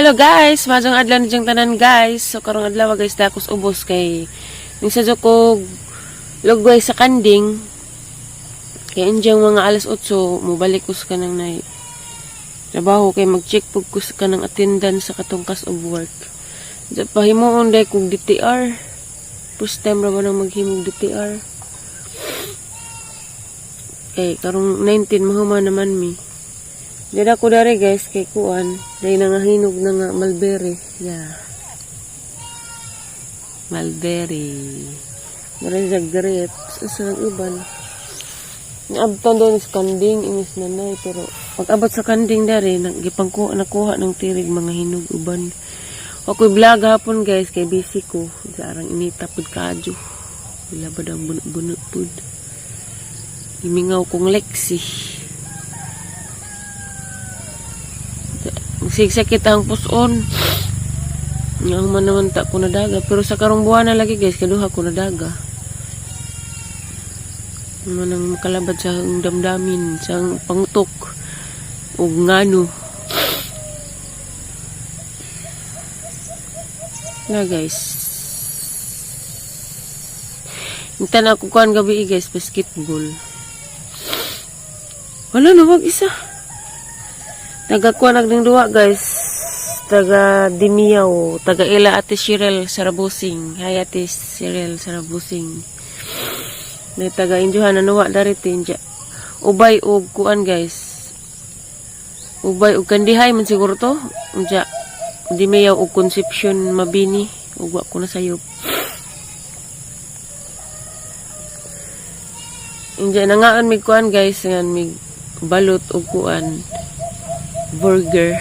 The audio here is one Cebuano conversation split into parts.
Hello guys, maayong adlaw ninyong tanan, guys. So karong adlaw, guys, dakos ubos kay ning sa ko lugway sa kanding. Kay indyang mga alas 8 mobalik ko sa kanang nay trabaho kay mag-check pug ko sa kanang attendance sa katong kas of work. Diya pahimuon day kog DTR. First time ra ba nang maghimog DTR. Kay karong 19 mahuman naman mi. Dira ko dari, guys, kay kuan, dahil nangahinog na nga mulberry. Yeah. Mulberry. Mara siya grapes. Asa ang uban? Naabtan doon is kanding, inis nanay. Pero pag abot sa kanding dari, nagipangkuha, nakuha ng tirig mga hinog uban. Ako'y vlog hapon, guys, kay busy ko. Sa arang inita pud kadyo. Wala ba ang buno-buno pud. Imingaw kong leksi. Magsigsakit ang puson. Nga man naman ta ko nadaga. Pero sa karong buwan na lagi, guys, kaduha ko nadaga. Manang makalabad sa ang damdamin, sa ang pangutok, ug ngano. Na, guys. Inta na ako kuan gabi, guys, basketball. Wala na wag isa. Nagakuha nagding duwa, guys. Taga Dimiyaw, taga ila Ate Cheryl Sarabusing. Hi, Ate Cheryl Sarabusing. May taga Injuhan na nuwa dari tinja. Ubay og kuan, guys. Ubay og kandihay man siguro to. Unja Dimiyaw og Concepcion Mabini. Ug wa ko na sayop. Inja nangaan mig kuan, guys, ngan mig balot og kuan burger.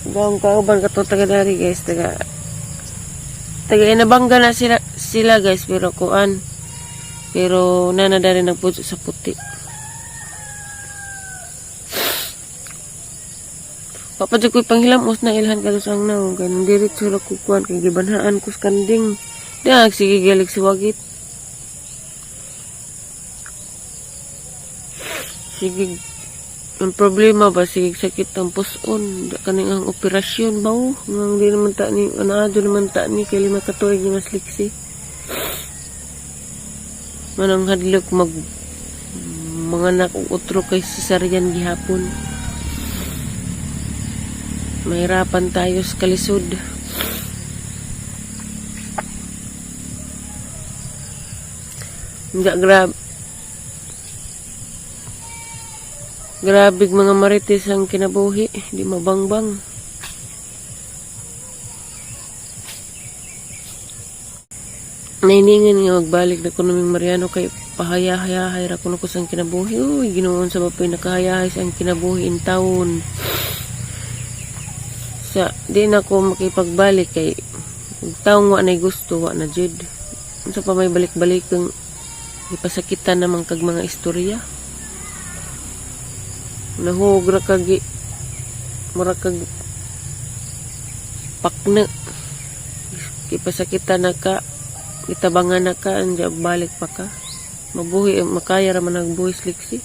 Dawang kauban kato taga dari, guys, taga taga Inabangga na sila sila, guys, pero kuan pero nana dari nagpuso sa puti. Papadyo ko'y panghilamos na ilhan ka sa ang naong. Kaya nang diretso ra ko kuan kay gibanhaan ko sa kanding. Di sige galig si wagit. Sige, ang problema ba, sige sakit ang puson. Da kaning ang operasyon ba oh. Ngang di naman ta ni, anaado naman ta ni, kay 5 ka tuig ni mas liksi. Manang hadlok mag mga anak og otro kay cesarean gihapon. Mahirapan tayo sa kalisod. Hindi, grab. Grabe mga marites ang kinabuhi. Di mabangbang. Nainingan nga magbalik na ko naming Mariano kay pahayahayahay ra kuno ko sa kinabuhi. Uy, ginoon sa bapoy nakahayahay sa kinabuhi in taon. Sa di na ko makipagbalik kay ug taong wa nay gusto, wa na jud. Unsa pa may balik-balik ang ipasakitan naman kag mga istorya. Nahug ra kag mura kag pakna. Ipasakitan na ka, gitabangan na ka, anja balik pa ka. Mabuhi, makaya ra man nagbuhis liksi.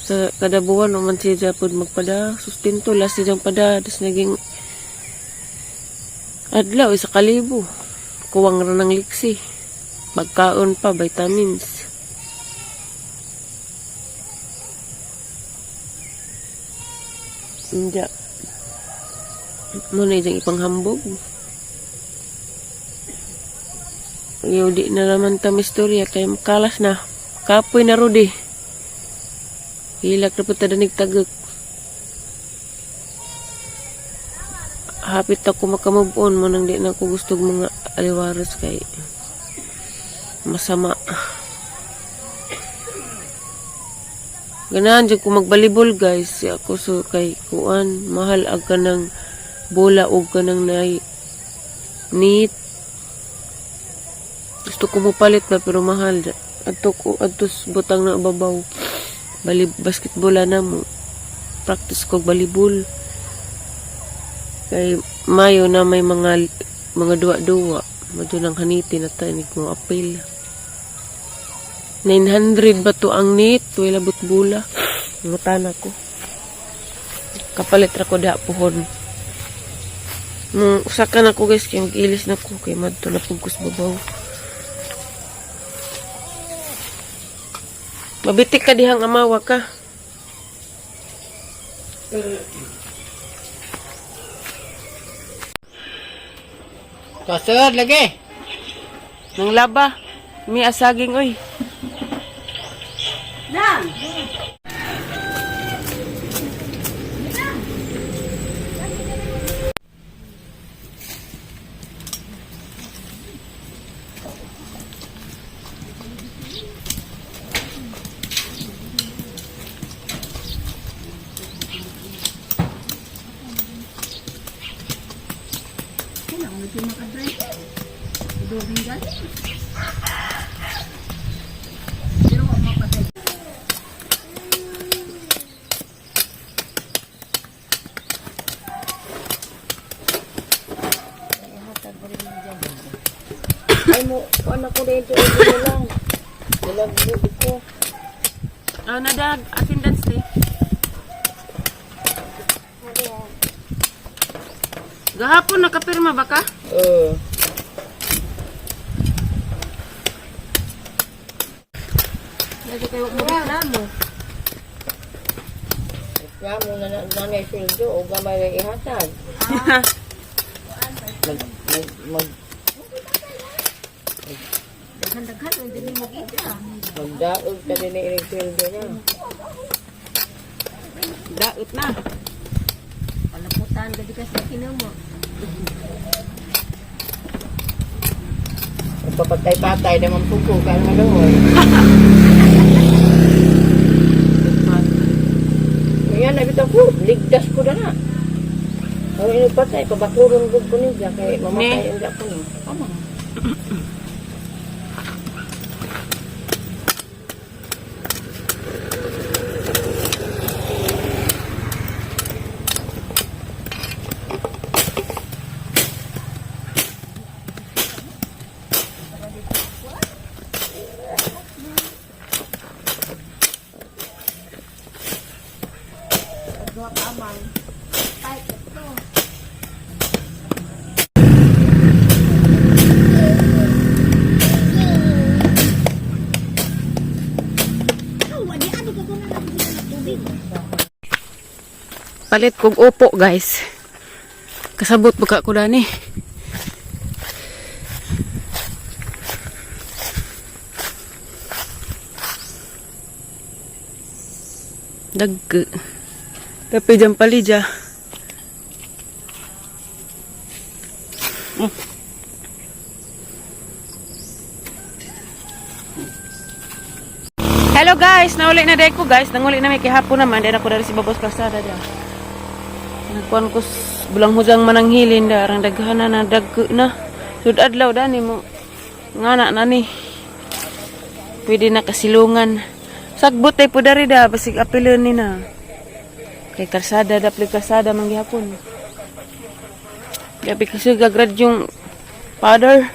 Sa kada buwan, man siya pod magpada, sustento, last siyang pada, das naging adlaw, 1,000. Kuwang ra ng liksi. Pagkaon pa, vitamins. Hindi. Muna iyang ipanghambog. Ayaw, di na naman tam istorya kay makalas na. Kapoy na rodi. Hilak na po tadanig tagak. Hapit ako makamove on mo nang di na ako gusto mga aliwaros kay masama. Ganahan jud ko magbalibol, guys. Ako so kay kuan mahal ag kanang bola og kanang nay neat. Gusto ko mo palit ba pero mahal. Adto ko adto butang na babaw. Bali basketball na mo. Practice ko balibol. Kay Mayo na may mga duwa-duwa. Madto nang haniti na tayo ni ko apil. 900 ba to ang net? Wala butbula. Ngutana ko. Makapalit ra ko diha puhon. Usa ka na ko, guys, kay mag-ilis na ko kay madto na pud ko sa babaw. Mabitik ka dihang amawa ka. Kasod lagi. Nang laba, mi asaging oy. Ay mo, kuan ako dito ito lang. Ilag ko. Ah, nadag attendance day. Gahapon nakapirma ba ka? Oo. Lagi kayo mo. Reklamo na na nanay sweldo o gamay ra ihatag. Mag mag mag Magdaog ka din na iring sweldo na. Daot na. Palaputan gadi ka sa kinamo. Magpapatay-patay naman po ko, kaya naman doon. Ngayon, nabitaw ko, ligdas ko na na. Ang inugpatay, pabakuron gud ko niya, kay mamatay ang ko ni. Tama. Palit kog upo, guys. Kasabot baka ko dani. Dag. Tapi jam palija. Hello guys, nauli na dahil ko, guys. Nanguli na may kihapon naman. Dahil ako dari si Babos Prasada da. Nagkuhan ko bulang huzang mananghilin da. Arang daghana na dagko na. Sud adlaw da ni mo. Ngana na ni. Pwede na kasilungan. Sagbot ay po dari da. Basig apilon ni na. Kay karsada, dapli karsada manggihapon. Gabi kasi gagrad yung father.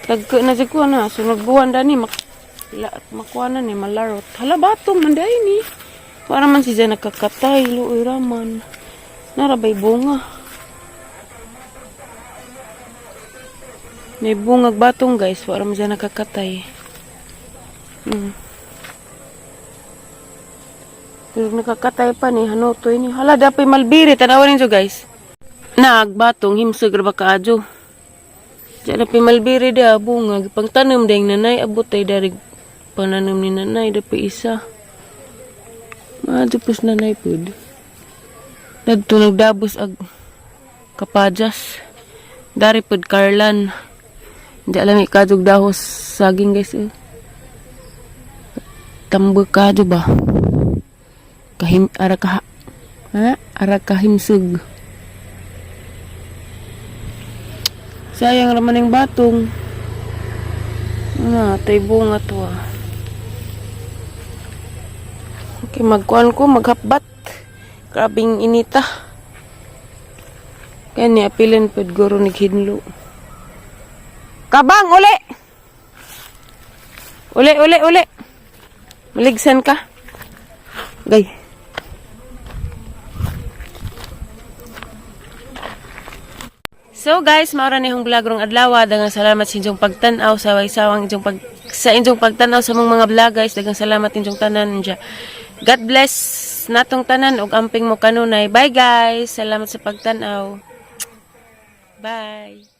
Dagko na siya ko na. So nagbuwan da ni. Makuha na ni malarot. Hala batong manday ni. Para man siya nakakatay. Luoy raman. Narabay bunga. May bungag batong, guys. Para man siya nakakatay. Pero nakakatay pa ni. Hanutoy ni. Hala, dapay malbiri. Tanawan ninyo, guys. Nagbatong himsog ra ba kaadyo. Diyan na malbiri da bunga pangtanom dayng nanay abot ay dari pananom ni nanay dapi isa. Maadto pus nanay pud. Dadto nagdabos ag kapajas. Dari pud Carlan. Hindi alam ikadog dahos saging, guys eh. Tambo kadyo ba? Kahim ara ka ha? Ara kahimsog. Sayang raman yung batong. Na, tay bunga to ah. Okay, magkuan ko, maghapbat. Grabing inita. Kaya ni apilin pud guro ni hinlo. Kabang, uli! Uli, uli, uli! Maligsan ka. Gay. So guys, mao ra ni akong vlog rong adlaw. Daghang salamat sa inyong pagtan-aw sa waysawang inyong pag sa inyong pagtan-aw sa among mga vlog, guys. Daghang salamat inyong tanan dya. God bless natong tanan ug amping mo kanunay. Bye, guys. Salamat sa pagtan-aw. Bye.